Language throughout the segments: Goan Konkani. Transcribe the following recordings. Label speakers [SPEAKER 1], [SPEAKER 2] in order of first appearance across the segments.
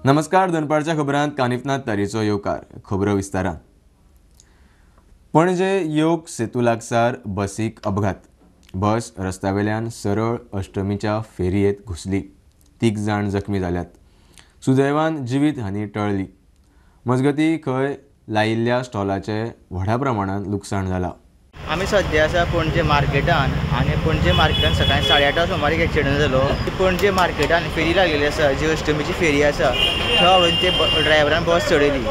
[SPEAKER 1] नमस्कार, दनपारच्या खबरांत कानिफनाथ तारीचो येवकार. खबरो विस्तारान. पणजे योग सेतू लागसार बसीक अपघात. बस रस्त्यावेल्यान सरळ अष्टमीच्या फेरयेंत घुसली. 3 जाण जखमी जाल्यात. सुदैवान जिवीत हानी टळ्ळी. मजगती खंय लायिल्ल्या स्टॉलाचे व्हडा प्रमाणात लुकसाण जाला.
[SPEAKER 2] आमी सद्या आसा पणजे मार्केटान आनी पणजे मार्केटान सकाळी 8:30 सुमार एक एक्सिडंट जालो. पणजे मार्केटान फेरी लागलेली आसा, जी अष्टमीची फेरी आसा थंय हाडून ते ड्रायव्हरान बस चडयली.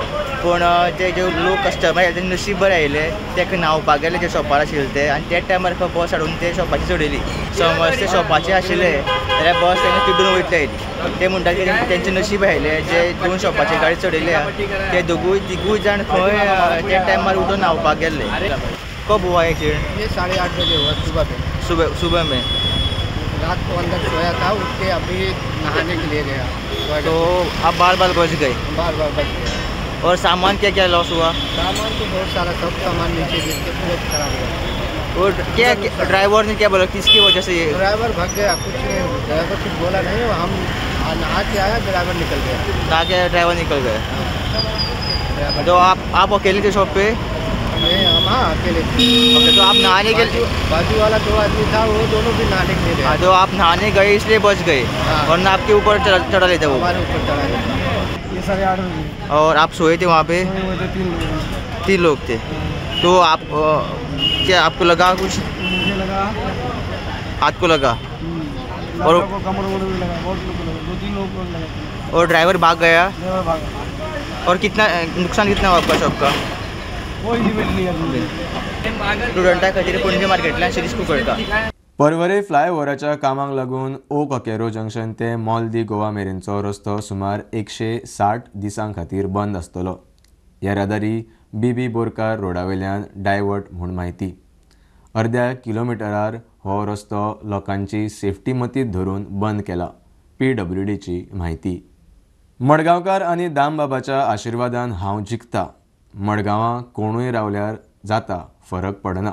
[SPEAKER 2] पूण ते जे लोक कस्टमर आयले ते नशीब बरें आयले, तेका न्हांवपाक गेले जे शॉपार आशिल्ले ते, आनी त्या टायमार खंय बस हाडून ते शॉपाची चडयली. समज ते शॉपाचे आशिल्ले जाल्यार बस तांकां चिडून वयतली आयली. ते म्हणटा की तेंचे नशीब आयले जे 2 शॉपाची गाडी चडयल्या ते दोगूय तिगूय जाण खंय त्या टायमार उठून न्हांवपाक गेल्ले. कब हुआ एक्सीडेंट?
[SPEAKER 3] ये 8:30 बजे हुआ, सुबह में.
[SPEAKER 2] सुबह सुबह में.
[SPEAKER 3] रात को अंदर सोया था, उठ के अभी नहाने के लिए गया
[SPEAKER 2] तो आप बार बार बच गए.
[SPEAKER 3] बार बार बच गए.
[SPEAKER 2] और सामान क्या क्या लॉस हुआ?
[SPEAKER 3] सामान तो बहुत सारा, सब सामान नीचे गिर के पूरा खराब हुआ.
[SPEAKER 2] और क्या ड्राइवर ने क्या बोला, किसकी वजह से? ये
[SPEAKER 3] ड्राइवर भाग गया, कुछ नहीं, ड्राइवर कुछ बोला नहीं. हम नहा के आया, ड्राइवर निकल गया.
[SPEAKER 2] नहा के ड्राइवर निकल गया. तो आप अकेले थे शॉप पे?
[SPEAKER 3] नहीं, हम हाँ अकेले थे.
[SPEAKER 2] ओके, तो आप नहाने के लिए,
[SPEAKER 3] बाजू वाला 2 आदमी था, वो दोनों भी नहाने के लिए गए.
[SPEAKER 2] तो आप नहाने गए इसलिए बच गए, वरना आपके ऊपर चढ़ा लेते वो.
[SPEAKER 3] हमारे ऊपर चढ़ा लेते.
[SPEAKER 4] ये 8:30 बजे.
[SPEAKER 2] और आप सोए थे वहाँ पे?
[SPEAKER 4] सोए हुए थे, 3 लोग।
[SPEAKER 2] 3 लोग थे. तो आप क्या आपको लगा कुछ?
[SPEAKER 4] मुझे लगा,
[SPEAKER 2] हाथ को लगा और
[SPEAKER 4] कमर भी लगा, बहुत लोग को लगा, 2-3 लोग को लगा.
[SPEAKER 2] और ड्राइवर भाग गया.
[SPEAKER 4] ड्राइवर भाग गया.
[SPEAKER 2] और कितना नुकसान कितना हुआ आपका शॉप का? स्टुडंटा खातीर पणजे मार्केटल्यान शिरीष कुंकळकार.
[SPEAKER 1] पर्वरे फ्लायओव्हराच्या कामाक लागून ओक अकेरो जंक्शन ते मॉल दी गोवा मेरेनचो रस्तो सुमार 160 दिसां खातीर बंद आसतलो. येरादारी बीबी बोरकार रोडावेल्यान डायवर्ट म्हूण म्हायती. अर्द्या किलोमिटरार हो रस्तो लोकांची सेफ्टी मतीत धरून बंद केला. PWDची म्हायती. मडगांवकार आनी दामबाबाच्या आशिर्वादान हांव जिखता. मडगांवां कोणूय रावल्यार जाता, फरक पडना.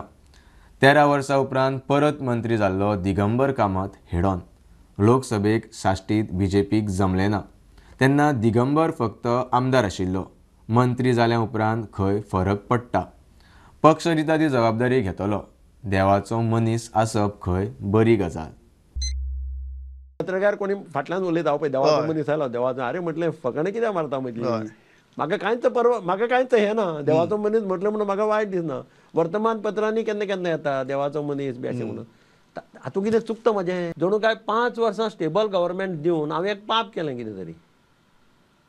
[SPEAKER 1] 13 वर्सां उपरांत परत मंत्री जाल्लो दिगंबर कामत हेडॉन. लोकसभेक साश्टीत बीजेपीक जमलें ना तेन्ना दिगंबर फक्त आमदार आशिल्लो. मंत्री जाल्या उपरांत खंय फरक पडटा. पक्ष दिता ती जबाबदारी घेतलो. देवाचो मनीस आसप खंय बरी गजाल.
[SPEAKER 5] पत्रकार कोणी फाटल्यान उलयता, हांव पळय देवाचो मनीस आयलो, देवाचो. अरे म्हटलें फकाणां कित्याक मारता म्हटली, म्हाका कांयच परवा, म्हाका कांयच हें ना. देवाचो मनीस म्हटलें म्हणून म्हाका वायट दिसना. वर्तमानपत्रांनी केन्ना केन्ना येता देवाचो मनीस बी अशें म्हणून. हातूंत कितें चुकता म्हजें? जणू काय 5 वर्सां स्टेबल गव्हर्मेंट दिवन हांवें एक पाप केलें कितें तरी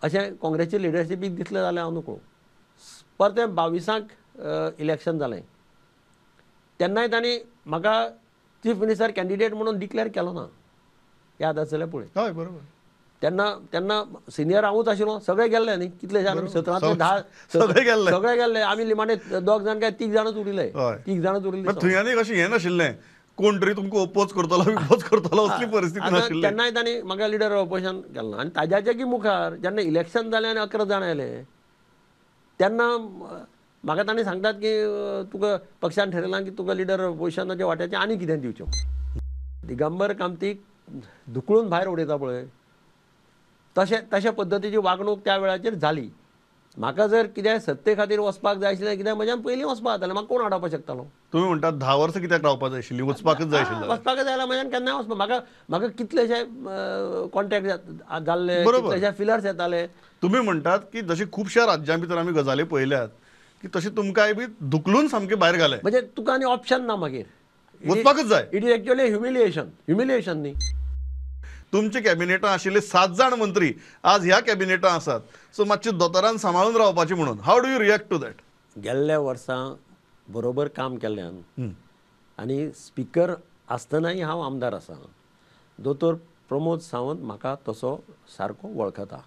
[SPEAKER 5] अशें काँग्रेसचे लिडरशिपीक दिसलें जाल्यार हांव नको. परतें 22 इलेक्शन जालें तेन्नाय तांणी म्हाका चीफ मिनिस्टर कॅन्डिडेट म्हणून डिक्लेअर केलो ना. याद आसा जाल्यार पळय.
[SPEAKER 6] हय बरोबर.
[SPEAKER 5] तेन्ना तेन्ना सिनियर हांवूच आशिल्लो, सगळे गेल्ले न्ही, कितले जाण 17 10
[SPEAKER 6] सगळे गेल्ले,
[SPEAKER 5] सगळे गेल्ले. आमी निमाणे 2 जाण काय 3 जाणच उरिल्ले, 3 जाणच उरिल्ले.
[SPEAKER 6] थंय आनी अशें हें नाशिल्लें कोण तरी तुमकां ओपोज करतलो विपोज करतलो असली परिस्थिती नाशिल्ली.
[SPEAKER 5] तेन्नाय तांणी म्हाका लिडर ऑपोजिशन केलें ना. आनी ताज्याच्या की मुखार जेन्ना इलेक्शन जालें आनी 11 जाण आयले तेन्ना म्हाका तांणी सांगतात की तुका पक्षान ठरयलां की तुका लिडर ऑपोजिशनाच्या वाट्याचें आनी कितें दिवचें. दिगंबर कामतीक धुकळून भायर उडयता पळय तशें तशा पद्दतीची वागणूक त्या वेळाचेर जाली. म्हाका जर कितें सत्ते खातीर वचपाक जाय आशिल्लें कित्याक म्हज्यान पयलीं वचपाक जातालें, म्हाका कोण आडावपाक शकतालो?
[SPEAKER 6] तुमी म्हणटात 10 वर्सां कित्याक रावपाक जाय आशिल्ली, वचपाकच जाय आशिल्लें.
[SPEAKER 5] वचपाकच जाय जाल्यार म्हज्यान केन्नाय वचपाक. म्हाका म्हाका कितलेशे कॉन्टेक्ट जाल्ले, कितलेशे फिलर्स येताले.
[SPEAKER 6] तुमी म्हणटात की जशें खुबश्या राज्यां भितर आमी गजाली पळयल्यात की तशें तुमकांय बी धुकलून सामकें भायर घालें.
[SPEAKER 5] म्हणजे तुका आनी ऑप्शन ना मागीर,
[SPEAKER 6] वचपाकच जाय.
[SPEAKER 5] It is actually humiliation. Humiliation न्ही.
[SPEAKER 6] तुमच्या कॅबिनेटां आशिल्ले 7 जाण मंत्री आज ह्या कॅबिनेटां आसात. सो मातशे दोतोरान सांबाळून रावपाचें म्हणून how do you react to that?
[SPEAKER 5] गेल्ल्या वर्सां बरोबर काम केल्ल्यान आनी स्पिकर आसतनाय हांव आमदार आसा. दोतोर प्रमोद सावंत म्हाका तसो सारको वळखता.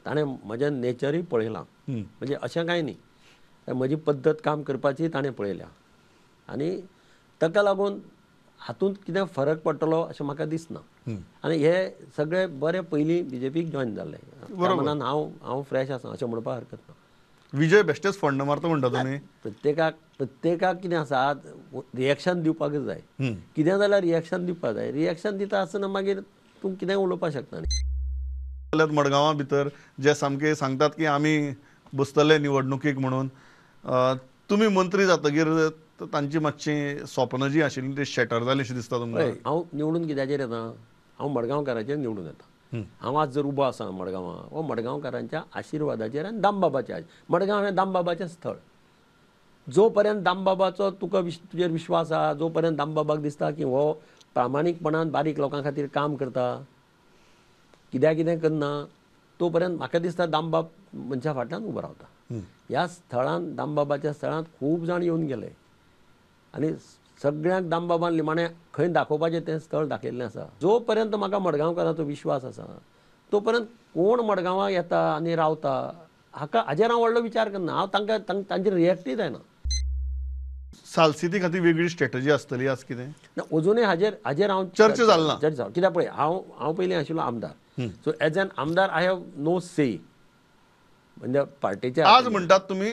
[SPEAKER 5] ताणें म्हजें नेचरूय पळयलां. म्हणजे अशें कांय न्ही, म्हजी पद्दत काम करपाची ताणें पळयल्या आनी ताका लागून हातूंत कितें फरक पडटलो अशें म्हाका दिसना. आनी हे सगळे बरे पयलीं बीजेपीक जॉयन जाल्ले, त्या मनान हांव हांव फ्रेश आसा अशें म्हणपाक हरकत ना.
[SPEAKER 6] विजय बेश्टेच फंड मारता म्हणटा तुमी?
[SPEAKER 5] प्रत्येकाक प्रत्येकाक कितें आसा रिएक्शन दिवपाकच जाय. कितें जाल्यार रिएक्शन दिवपाक जाय. रिएक्शन दिता आसतना मागीर तूं कितें उलोवपाक शकता न्ही.
[SPEAKER 6] जाल्यात मडगांवा भितर जे सामके सांगतात की आमी बसतले निवडणुकीक म्हणून. तुमी मंत्री जातगीर तांची मातशी स्वप्न जी आशिल्ली ती शॅटर जाली अशी दिसता तुमकां?
[SPEAKER 5] हांव निवडून कित्याचेर येता, हांव मडगांवकाराचेर निवडून येता. हांव आज जर उबो आसा मडगांवां, हो मडगांवकारांच्या आशिर्वादाचेर आनी दामबाबाच्या. मडगांव हें दामबाबाचें स्थळ. जो पर्यंत दामबाबाचो तुका तुजेर विश्वास आहा, जो पर्यंत दामबाबाक दिसता की हो प्रामाणीकपणान बारीक लोकां खातीर काम करता, कित्याक कितें करना, तो पर्यंत म्हाका दिसता दामबाब मनशा फाटल्यान उबो रावता. ह्या स्थळान, दामबाबाच्या स्थळांत खूब जाण येवन गेले आनी सगळ्यांक दामबाबान निमाणें खंय दाखोवपाचें तें स्थळ दाखयल्लें आसा. जो पर्यंत म्हाका मडगांवकाराचो विश्वास आसा तो पर्यंत कोण मडगांवां येता आनी रावता हाका हाजेर हांव व्हडलो विचार करना. हांव तांकां तांचेर रिएक्टूय जायना.
[SPEAKER 6] सालसिती खातीर वेगळी स्ट्रेटजी आसतली आज कितें
[SPEAKER 5] ना अजुनूय हाजेर हाजेर हांव
[SPEAKER 6] चर्चा जाल ना.
[SPEAKER 5] चर्चा जाल कित्याक पळय, हांव हांव पयलीं आशिल्लो आमदार, सो एज एन आमदार I have no से म्हणजे पार्टीच्या.
[SPEAKER 6] आज म्हणटात तुमी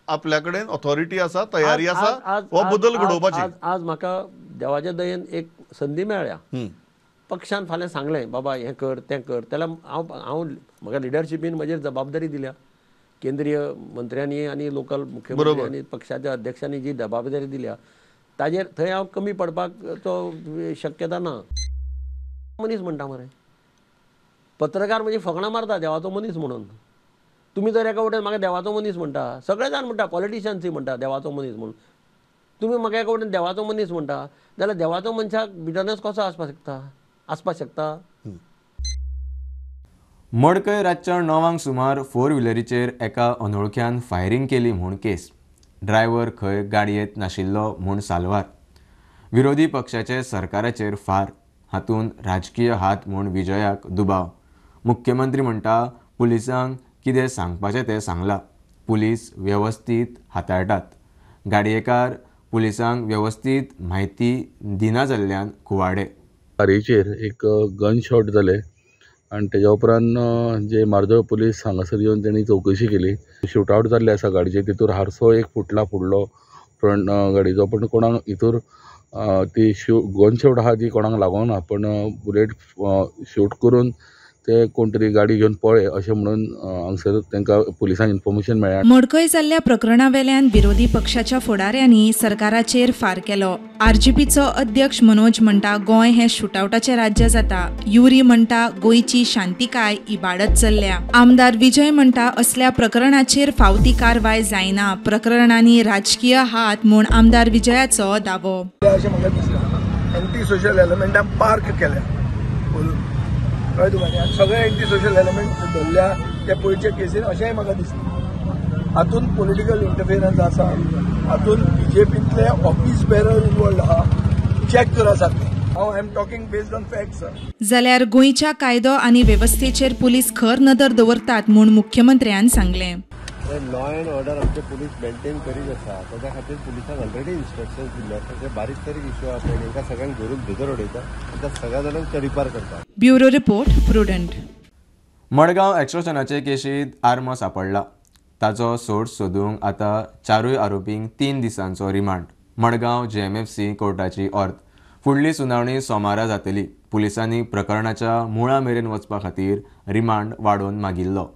[SPEAKER 6] आपल्या कडेन ऑथॉरिटी आसा, तयारी आसा हो बदल घडोवपाची.
[SPEAKER 5] आज म्हाका देवाच्या दयेन एक संदी मेळ्ळ्या. पक्षान फाल्यां सांगलें बाबा हें कर तें कर, जाल्यार हांव हांव म्हाका लिडरशिपीन म्हजेर जबाबदारी दिल्या. केंद्रीय मंत्र्यांनी आनी लोकल मुख्यमंत्री आनी पक्षाच्या अध्यक्षांनी जी जबाबदारी दिल्या ताजेर थंय हांव कमी पडपाक तो शक्यता ना. मनीस म्हणटा मरे पत्रकार म्हणजे फकणां मारता देवाचो मनीस म्हणून. तुमी जर एका वटेन म्हाका देवाचो मनीस म्हणटा, सगळे जाण म्हणटा, पॉलिटिशियन्सूय म्हणटा देवाचो मनीस म्हणून, तुमी म्हाका एका वटेन देवाचो मनीस म्हणटा जाल्यार देवाचो मनशाक बिटरनेस कसो आसपाक शकता, आसपाक शकता.
[SPEAKER 1] मडकय रातच्या 9 सुमार फोर व्हिलरीचेर एका अनोळख्यान फायरींग केली म्हूण केस. ड्रायव्हर खंय गाडयेंत नाशिल्लो म्हूण साल्वार. विरोधी पक्षाचे सरकाराचेर फार, हातूंत राजकीय हात म्हूण विजयाक दुबाव. मुख्यमंत्री म्हणटा पुलिसांक कितें सांगपाचें तें सांगलां, पुलीस वेवस्थीत हाताळटात. गाडयेकार पुलिसांक वेवस्थीत म्हायती दिना जाल्ल्यान कुवाडे.
[SPEAKER 7] गाडयेचेर एक गन शॉट जालें आनी तेज्या उपरांत जे मार्दोळ पुलीस हांगासर येवन तेणी चवकशी केली. शूट आवट जाल्ले आसा गाडयेचेर, तितूर हारसो एक फुटला फुडलो फ्रंट गाडयेचो, पूण कोणाक हितूर ती गन शॉट आहा ती कोणाक लागोना, पूण बुलेट शूट करून ते कोण तरी गाडी घेवन पळय अशें म्हणून हांगसर तांकां पुलिसांक इन्फॉर्मेशन मेळ्ळें.
[SPEAKER 8] मडकय जाल्ल्या प्रकरणा वेल्यान विरोधी पक्षाच्या फुडाऱ्यांनी सरकाराचेर फार केलो. आरजीपीचो अध्यक्ष मनोज म्हणटा गोंय हें शुटआवटाचें राज्य जाता. युरी म्हणटा गोंयची शांतिकाय इबाडत चल्ल्या. आमदार विजय म्हणटा असल्या प्रकरणाचेर फावती कारवाय जायना, प्रकरणांनी राजकीय हात म्हूण आमदार विजयाचो दावो.
[SPEAKER 9] अशें म्हाका दिसता एंटी सोशल एलिमेंटान पार्क केल्या कळ्ळें तुका, आनी सगळे एंटी सोशल एलिमेंट धरल्या ते पयरचे केसीन अशेंय म्हाका दिसता. हातूंत पॉलिटिकल इंटरफियरन्स आसा, हातूंत बीजेपींतले ऑफिस बेरर इनवॉल्ड आहा, चॅक करा सारकें. हांव I am talking based on facts.
[SPEAKER 8] जाल्यार गोंयच्या कायदो आनी वेवस्थेचेर पुलीस खर नदर दवरतात म्हूण मुख्यमंत्र्यान सांगलें.
[SPEAKER 10] लॉ एंड ऑर्डर आमचे पुलीस मेंटेन करीत आसा, ताच्या खातीर पुलिसांक ऑलरेडी इन्स्ट्रक्शन्स दिल्ले आसा. ते बारीक सारीक इश्यू आसा पळय तांकां सगळ्यांक धरून भितर उडयता आनी त्या सगळ्या जाणांक तडीपार करता.
[SPEAKER 8] Bureau report, Prudent.
[SPEAKER 1] Madgaon एक्स्ट्रोशनाचे केशींत आर्म सापडला, ताचो सोर्स सोदूंक आतां 4 आरोपींक 3 दिसांचो रिमांड. मडगांव JMFC कोर्टाची ऑर्द. फुडली सुनावणी सोमारा जातली. पुलिसांनी प्रकरणाच्या मुळा मेरेन वचपा खातीर रिमांड वाडोवन मागिल्लो.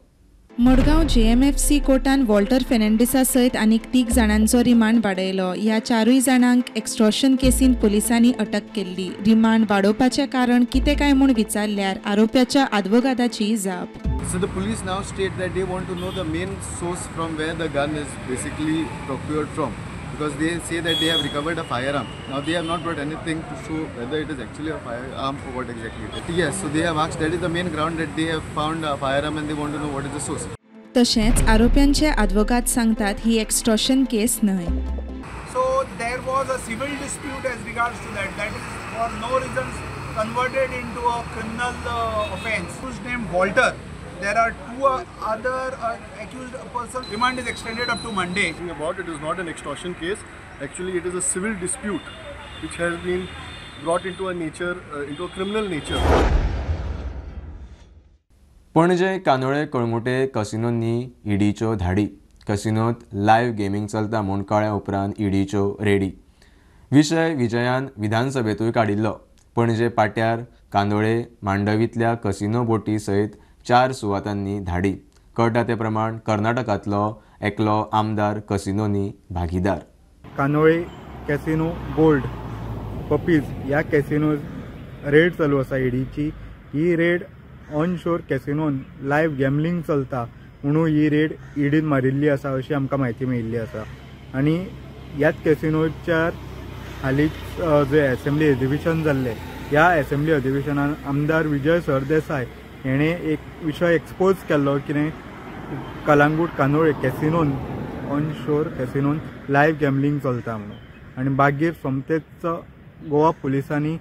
[SPEAKER 8] मडगांव JMFC कोर्टान वॉल्टर फेर्नांडीसा सयत आनीक 3 जाणांचो रिमांड वाडयलो. ह्या 4 जाणांक एक्स्ट्रॉशन केसीन पुलिसांनी अटक केल्ली. रिमांड वाडोवपाचें कारण कितें काय म्हूण विचारल्यार आरोप्याच्या आदवोगादाची जाप.
[SPEAKER 11] So the police now state that they want to know the main source from where the gun is basically procured from, because they say that they have recovered a firearm. Now they have not brought anything to show whether it is actually a firearm or what exactly it is. Yes, so they have asked, that is the main ground that they have found a firearm and they want to know what is the source.
[SPEAKER 8] तशेंच आरोप्यांचे आदवोगाद सांगतात ही एक्स्ट्रॉशन केस न्हय.
[SPEAKER 12] So there was a civil dispute as regards to that. That is for no reasons converted into a criminal offense. Who's named Walter. There are 2 other accused persons. Remand is extended up to Monday.
[SPEAKER 13] About it is not an extortion case. Actually, it is a civil dispute which has been brought into a nature, into a criminal nature.
[SPEAKER 1] Panaji Candolim Calangute कसिनोंनी ईडीच्यो धाडी. कसिनोंत लायव्ह गेमींग चलता म्हूण कळ्ळ्या उपरांत ईडीच्यो रेडी. विशय विजयान विधानसभेंतूय काडिल्लो. पणजे पाट्यार कांदोळे मांडवींतल्या कसिनो बोटी सयत 4 सुवातांनी धाडी. कळटा ते प्रमाण कर्नाटकांतलो एकलो आमदार कसिनोनी भागीदार.
[SPEAKER 14] कांदोळे कॅसिनो गोल्ड पपीज ह्या कॅसिनोज रेड चालू आसा ईडीची. ही रेड ऑनशोर कॅसिनोन लायव्ह गॅमलिंग चलता म्हणून ही रेड ईडीन मारिल्ली आसा अशी आमकां म्हायती मेळिल्ली आसा. आनी ह्याच कॅसिनोच्या हालींच जे एसेंब्ली अधिवेशन जाल्लें ह्या एसेंब्ली अधिवेशनान आमदार विजय सरदेसाय हेणें एक विशय एक्सपोज केल्लो कितें कलांगूट कांदोळे कॅसिनोन ऑनशोर कॅसिनोन लायव्ह गॅमलिंग चलता म्हणून. आनी मागीर सोमतेच गोवा पुलिसांनी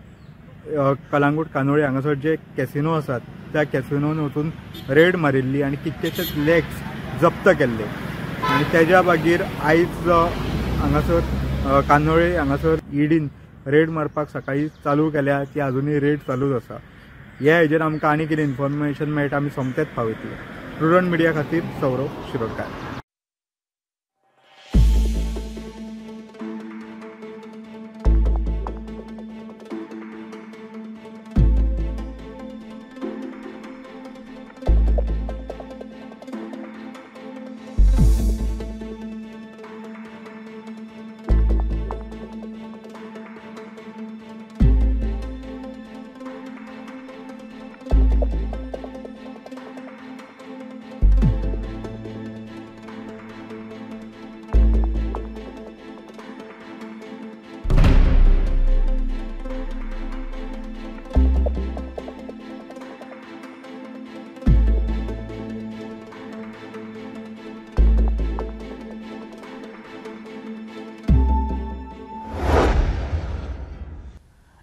[SPEAKER 14] कलांगूट कांदोळे हांगासर जे कॅसिनो आसात त्या कॅसिनोन वचून रेड मारिल्ली आनी कितकेशेच लॅक्स जप्त केल्ले. आनी तेज्या मागीर आयज हांगासर कांदोळे हांगासर ईडीन रेड मारपाक सकाळी चालू केल्या, ती आजुनूय रेड चालूच आसा. ह्या हेजेर आमकां आनी कितें इन्फॉर्मेशन मेळटा आमी सोमतेच पावयतले. प्रुडंट मिडिया खातीर सौरभ शिरोडकार.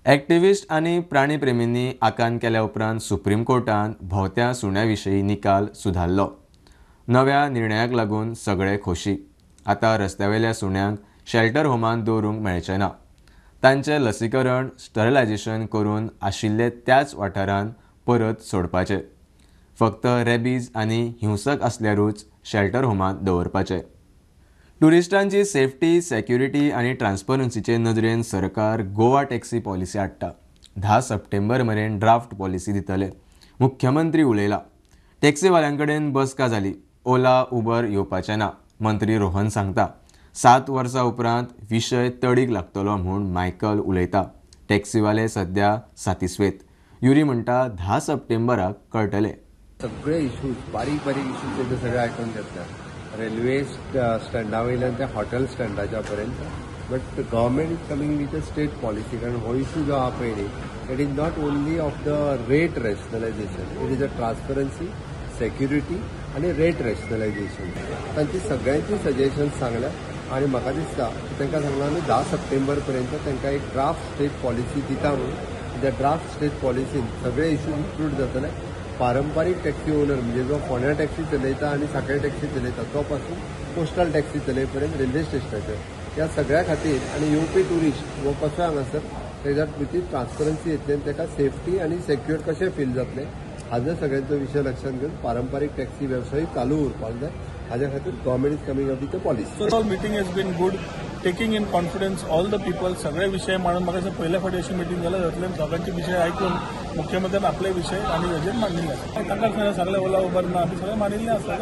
[SPEAKER 1] एक्टिविस्ट आनी प्राणीप्रेमींनी आकांत केल्या उपरांत सुप्रीम कोर्टान भोंवत्या सुण्या विशीं निकाल सुदारलो. नव्या निर्णयाक लागून सगळे खोशी. आतां रस्त्यावेल्या सुण्यांक शेल्टर होमांत दवरूंक मेळचें ना. तांचें लसीकरण स्टरलायजेशन करून आशिल्ले त्याच वाठारांत परत सोडपाचें. फक्त रेबीज आनी हिंसक आसल्यारूच शेल्टर होमांत दवरपाचें. ट्युरिस्टांची सेफ्टी, सेक्युरिटी आनी ट्रान्सपरन्सीचे नदरेन सरकार गोवा टॅक्सी पॉलिसी हाडटा. 10 सप्टेंबर मेरेन ड्राफ्ट पॉलिसी दितले, मुख्यमंत्री उलयला. टॅक्सीवाल्यां कडेन बसका जाली, ओला उबर येवपाचें ना, मंत्री रोहन सांगता. 7 वर्सां उपरांत विशय तडीक लागतलो म्हूण मायकल उलयता. टॅक्सीवाले सध्या सातिस्वेत. युरी म्हणटा 10 सप्टेंबराक कळटले.
[SPEAKER 10] सगळे इश्यूज, बारीक बारीक इश्यूज ते सगळे आयकून घेतल्या. रेल्वे स्टँडा वयल्यान ते हॉटेल स्टँडाच्या पर्यंत. But government is coming with a state policy. कारण हो इशू जो आहा पळय न्ही, it is not only of the rate rationalisation, it is a transparency, security आनी रेट रॅशनलायजेशन. तांची सगळ्यांची सजेशन्स सांगल्या आनी म्हाका दिसता की तांकां सांगलां आमी 10 सप्टेंबर पर्यंत तांकां एक ड्राफ्ट स्टेट पॉलिसी दिता म्हणून. त्या ड्राफ्ट स्टेट पॉलिसीन सगळे इशू इन्क्लूड जातले. पारंपारीक टॅक्सी ओनर म्हणजे जो फोंड्या टॅक्सी चलयता आनी साखळे टॅक्सी चलयता तो पासून कोस्टल टॅक्सी चलयपर्यंत रेल्वे स्टेशनाचेर ह्या सगळ्या खातीर आनी येवपी ट्युरिस्ट हो कसो हांगासर तेज्या भितर ट्रान्सपरन्सी येतली आनी ताका सेफ्टी आनी सेक्युअर कशें फील जातलें हाजो सगळ्यांचो विशय लक्षांत घेवन पारंपारीक टॅक्सी वेवसाय चालू उरपाक जाय. हाज्या खातीर government is coming up with a policy.
[SPEAKER 15] So all meeting has been good, taking in confidence all the people. सगळे विशय मांडून म्हाका दिसता पयल्या फावटी अशी मिटींग जाल्या जातले. सगळ्यांचे विशय आयकून मुख्यमंत्र्यान आपले विशय आनी हेजेर मांडिल्ले आसा. तांकां सगळे ओला उबर ना बी सगळें मांडिल्लें आसा.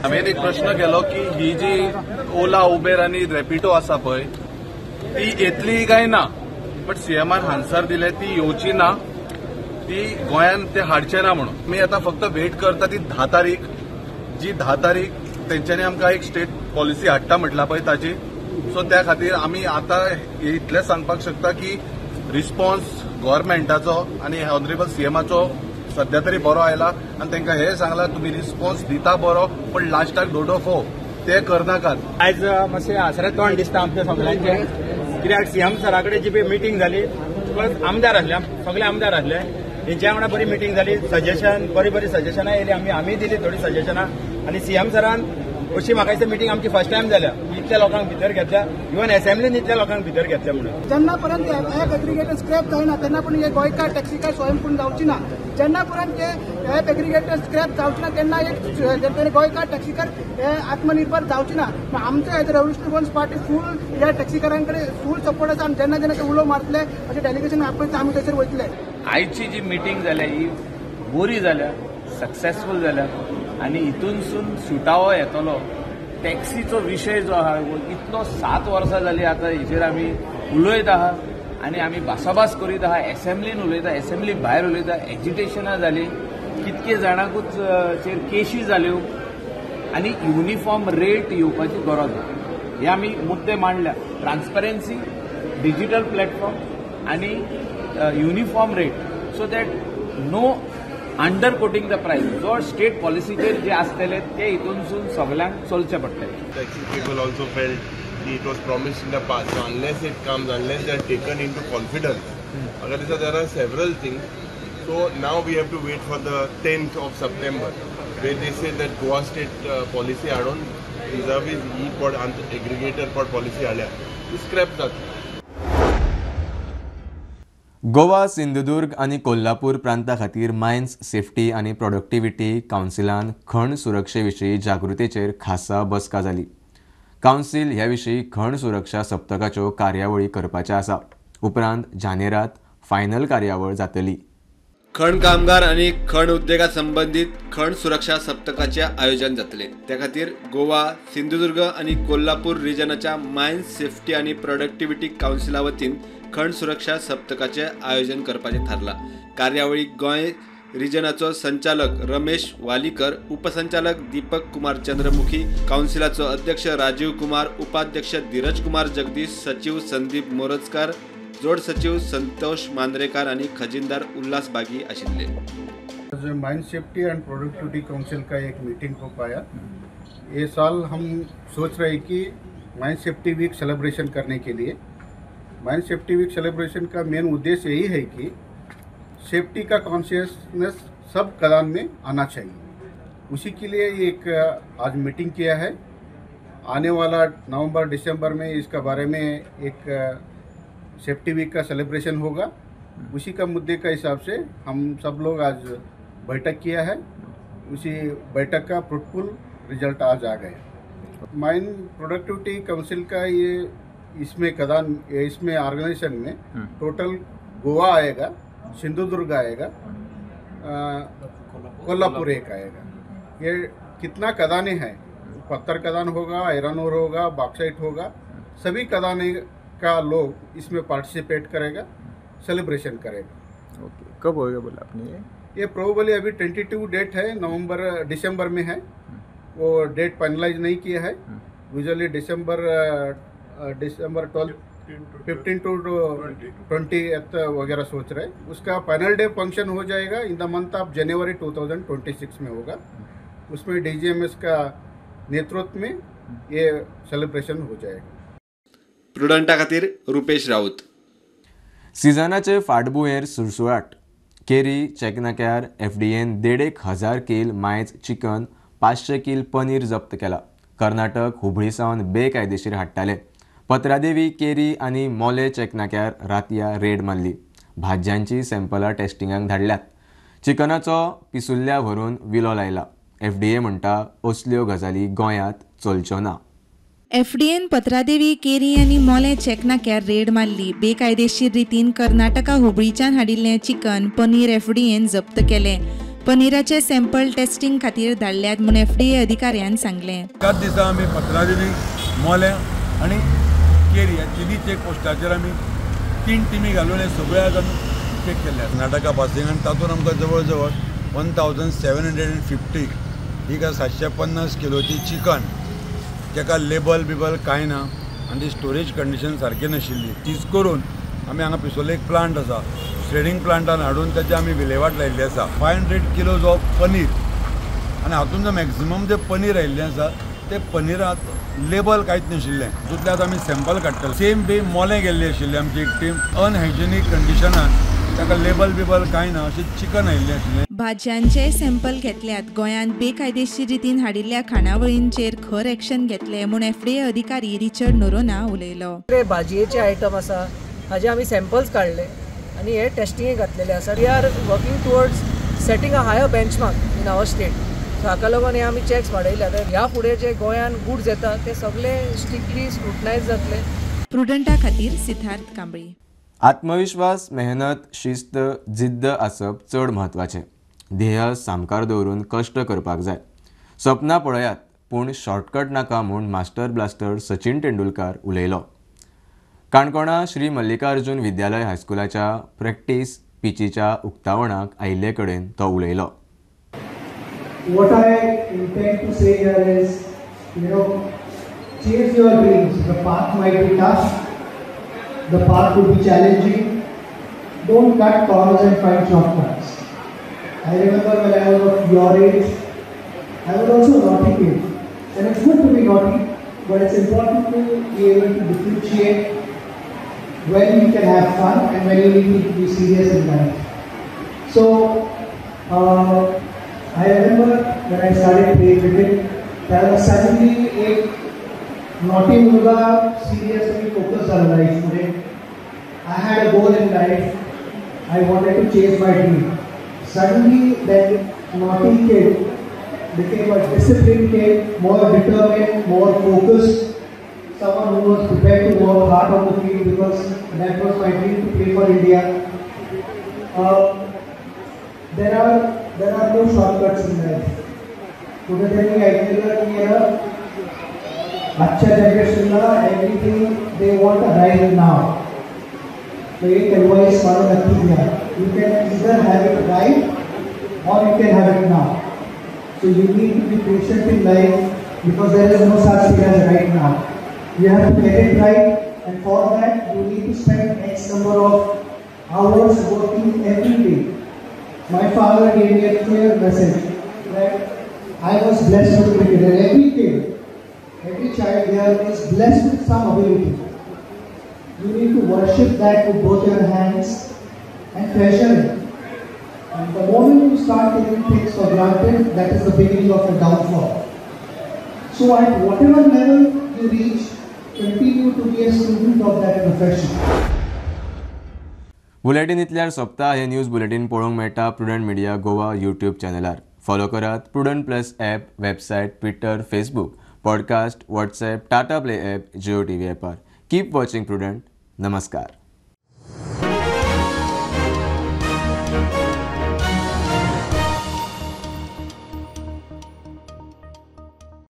[SPEAKER 16] हांवें एक प्रश्न केलो की ही जी ओला उबेर आनी रॅपिडो आसा पळय ती येतली काय ना, बट सीएमान आन्सर दिले ती येवची ना, ती गोंयांत ते हाडचे ना म्हणून. आमी आतां फक्त वेट करता ती 10 तारीख, जी 10 तारीख तेंच्यांनी आमकां एक स्टेट पॉलिसी हाडटा म्हटला पळय ताची. सो त्या खातीर आमी आतां इतलें सांगपाक शकता की रिस्पॉन्स गव्हर्मेंटाचो आनी ऑनरेबल सीएमाचो सध्या तरी बरो आयला आनी तांकां हें सांगलां तुमी रिस्पॉन्स दिता बरो, पण लास्टाक डोडो फोव ते करनाकात.
[SPEAKER 17] आयज मातशें आसरे तोंड दिसता आमच्या सगळ्यांचें, कित्याक सीएम सरा कडेन जी पळय मिटींग जाली, प्लस आमदार आसले, सगळे आमदार आसले, तेंच्या वांगडा बरी मिटींग जाली. सजेशन बरी बरी सजेशनां येयली, आमी दिली थोडी सजेशनां. आनी सीएम सरान अशी म्हाका दिसता मिटींग आमची फर्स्ट टायम जाल्या इतल्या लोकांक भितर घेतल्या, इवन असेंब्लीन इतल्या लोकांक भितर घेतल्या म्हणून.
[SPEAKER 4] जेन्ना पर्यंत एप एग्रिगेटर स्क्रॅप जायना तेन्ना पण हे गोंयकार टॅक्सीकार स्वयंपूर्ण जावची ना. जेन्ना पर्यंत हे एप एग्रिगेटर स्क्रॅप जावची ना तेन्ना एक गोंयकार टॅक्सीकार हे आत्मनिर्भर जावची ना. आमचो as revolutionary Goans party full ह्या टॅक्सीकारां कडेन फूल सपोर्ट आसा. आमी जेन्ना जेन्ना ते उलो मारतले अशें डेलिगेशन आपयतले, आमी थंयसर वयतले.
[SPEAKER 18] आयची जी मिटींग जाल्या ही बरी जाल्या. सक्सेसफूल जाल्या आनी हितूनसून सुटावो येतलो. टॅक्सीचो विशय जो आहा इतलो 7 वर्सां जाली आतां हेचेर आमी उलयत आहा आनी आमी भासाभास करीत आहा, एसेंब्लीन उलयता, एसेंब्ली भायर उलयता. एजिटेशनां जाली, कितके जाणांकूच चेर केशी जाल्यो आनी युनिफॉर्म रेट येवपाची गरज आहा. हे आमी मुद्दे मांडल्या, ट्रान्सपरन्सी, डिजिटल प्लॅटफॉर्म आनी uniform rate, so that no under quoting the price. जो स्टेट पॉलिसीचेर जे आसतले ते हितूनसून सगळ्यांक चलचे पडटले.
[SPEAKER 19] Taxi people also felt it was promised in the past, so unless it comes, unless they are taken into confidence, अगर दिसा there are several things. So now we have to wait for the 10th of September where they say that Goa state policy हाडून vis-a-vis ही पड एग्रीगेटर पड पॉलिसी हाडल्या ती स्क्रॅप जाता.
[SPEAKER 1] गोवा, सिंधुदुर्ग आनी कोल्हापूर प्रांता खातीर मायन्स सेफ्टी आनी प्रोडक्टिव्हिटी कावन्सिलान खण सुरक्षे विशीं जागृतेचेर खासा बसका जाली. कावन्सील ह्या विशीं खण सुरक्षा सप्तकाच्यो कार्यावळी करपाच्यो आसा. उपरांत जानेरात फायनल कार्यावळ जातली.
[SPEAKER 20] खण कामगार आनी खण उद्देगा संबंदीत खण सुरक्षा सप्तकाचे आयोजन जातले. त्या खातीर गोवा, सिंधुदुर्ग आनी कोल्हापूर रिजनाच्या मायन्स सेफ्टी आनी प्रोडक्टिव्हिटी कावन्सिला वतीन खण सुरक्षा सप्तकाचे आयोजन करपाचे थारला. कार्यावळीक गोंय रिजनाचो संचालक रमेश वालीकर, उपसंचालक दीपक कुमार चंद्रमुखी, कावन्सिलाचो अध्यक्ष राजीव कुमार, उपाध्यक्ष धीरज कुमार जगदीश, सचिव संदीप मोरजकार, जोड सचिव संतोष मांद्रेकार आणि खजिनदार उल्हास बागी आशिल्ले.
[SPEAKER 21] Mine safety and productivity council का एक मीटिंग हो पाया. ये साल हम सोच रहे कि माइन सेफ्टी वीक सेलिब्रेशन करने के लिए. माइन सेफ्टी वीक सेलिब्रेशन का मेन उद्देश्य यही है कि सेफ्टी का कॉन्शियसनेस सब कदम में आना चाहिए. उसी के लिए एक आज मीटिंग किया है. आने वाला नवंबर दिसंबर में इसका बारे में एक सेफ्टी वीक का सेलिब्रेशन होगा. उसी का मुद्दे का हिसाब से हम सब लोग आज बैठक किया है. उसी बैठक का फ्रूटफुल रिजल्ट आज आ गया. माइन प्रोडक्टिविटी काउंसिल का ये इसमें कदम, इसमें ऑर्गेनाइजेशन में टोटल गोवा आएगा, सिंधुदुर्ग आएगा, कोल्हापुर एक आएगा. ये कितना कदाने हैं, पत्थर कदान होगा, आयरन ओर होगा, बॉक्साइट होगा, सभी कदाने का लोग इसमें पार्टिसिपेट करेगा, सेलिब्रेशन करेगा.
[SPEAKER 14] ओके, कब होएगा बोला आपने?
[SPEAKER 21] ये प्रोबेबली अभी 22 डेट है, नवंबर दिसंबर में है. वो डेट फाइनलाइज नहीं किया है. यूजुअली दिसंबर 12, 15 to 20 वगैरह सोच रहे. उसका फाइनल डे फंक्शन हो जाएगा इन the month of जनवरी 2026 में होगा. उसमें DGMS का नेतृत्व में ये सेलिब्रेशन हो जाएगा.
[SPEAKER 20] प्रुडंटा खातीर रुपेश राऊत.
[SPEAKER 1] सिजनाचे फाटभुंयेर सुळसुळाट. केरी चेकनाक्यार एफडीएन 1,500 कील मायज चिकन, 500 कील पनीर जप्त केला. कर्नाटक हुबळी सावन बेकायदेशीर हाडटाले. पत्रादेवी, केरी आनी मोले चेकनाक्यार रातया रेड मारली. भाज्यांची सॅम्पलां टेस्टिंगाक धाडल्यात. चिकनाचो पिसुल्ल्या व्हरून विलो लायला. एफडीए म्हणटा असल्यो गजाली गोंयांत चलच्यो ना.
[SPEAKER 8] एफडीएन पत्रादेवी, केरी आनी मोले चेकनाक्यार रेड मारली. बेकायदेशीर रितीन कर्नाटका हुबळीच्यान हाडिल्लें चिकन, पनीर एफडीएन जप्त केलें. पनीराचे सॅम्पल टेस्टिंग खातीर धाडल्यात म्हूण एफडीए अधिकाऱ्यान सांगलें.
[SPEAKER 22] एकाच दिसा आमी पत्रादेवी, मोले आनी केरी ह्या तिनूय चेक पोस्टाचेर आमी 3 टिमी घालून हे सगळे आज आमी चेक केल्ले कर्नाटका पासिंग. आनी तातूंत आमकां जवळ जवळ 1750 ही काय 750 किलोची चिकन, ताका लेबल बिबल कांय ना आनी ती स्टोरेज कंडिशन सारकी नाशिल्ली. तीच करून आमी हांगा पिसोले एक प्लांट आसा, श्रेडिंग प्लांटान हाडून ताची आमी विलेवाट लायिल्ली आसा. 500 किलोज ऑफ पनीर आनी हातूंत जो मॅक्सिमम जें पनीर आयिल्लें आसा ते पनीरात लेबल कांयच नाशिल्लें. तितूंतल्यान आतां आमी सॅम्पल काडटले. सेम डे मोलें गेल्ली आशिल्ली आमची एक टीम, अनहायजेनीक कंडिशनान ताका लेबल बिबल कांय ना अशें चिकन आयिल्लें आशिल्लें.
[SPEAKER 8] भाजयांचे सॅम्पल घेतल्यात. गोंयांत बेकायदेशीर रितीन हाडिल्ल्या खाणावळींचेर खर एक्शन घेतले म्हूण एफडीए अधिकारी रिचर्ड नोरोना उलयलो.
[SPEAKER 23] भाजयेचे आयटम आसा हाजे आमी सॅम्पल्स काडले आनी हे टेस्टिंगेक घातलेले आसा. We are working towards setting a higher benchmark in our state. So हाका लागून हे आमी चॅक्स वाडयल्या. ह्या फुडें जे गोंयांत गुड्स येता ते सगळे स्ट्रिक्टली स्क्रुटनायज जातले.
[SPEAKER 8] प्रुडंटा खातीर सिद्धार्थ कांबळी.
[SPEAKER 1] आत्मविश्वास, मेहनत, शिस्त, जिद्द आसप चड म्हत्वाचें. ध्येय सामकार दवरून कश्ट करपाक जाय. सपनां पळयात पूण शॉर्टकट नाका म्हूण मास्टर ब्लास्टर सचिन तेंडुलकार उलयलो. काणकोणा श्री मल्लिकार्जुन विद्यालय हायस्कुलाच्या प्रॅक्टीस पिचीच्या उक्तावणाक आयिल्ले कडेन तो उलयलो.
[SPEAKER 2] What I intend to say here is, you know, chase your dreams. The path might be tough, the path could be challenging. Don't cut corners and find shortcuts. I remember when I was of your age, I was also a naughty kid. And it's good to be naughty, but it's important to be able to differentiate when you can have fun and when you need to be serious in life. So, I remember when I started playing cricket, त्यावेळेला suddenly एक naughty मुलगा seriously focus झाला लाईफमध्ये. I had a goal in life. I wanted to chase my dream. Suddenly that naughty kid became a disciplined kid, more determined, more focused, someone who was prepared to work hard on the field because that was my dream to play for India. There are no shortcuts in life. कुठेतरी मी ऐकलेलं की आजच्या जनरेशनला everything they want right now. तर एक ॲडवाईस मला नक्की घ्या. You can either have it right or you can have it now. So you need to be patient in life because there is no such thing as right now. You have to get it right, and for that you need to spend X number of hours working every day. My father gave me a clear message that I was blessed with cricket, and every kid, every child here is blessed with some ability. You need to worship that with both your hands and treasure it. And the moment you start taking things for granted, that is the beginning of your downfall. So at whatever level you reach, continue to be a student of that profession.
[SPEAKER 1] Bulletin इतल्यार सोंपता. हे न्यूज बुलेटीन पळोवंक मेळटा प्रुडंट मिडिया गोवा यूट्यूब चॅनलार. फॉलो करात Prudent plus app, website, Twitter, Facebook, podcast, WhatsApp, Tata Play app, Jio TV ॲपार. Keep watching Prudent. नमस्कार.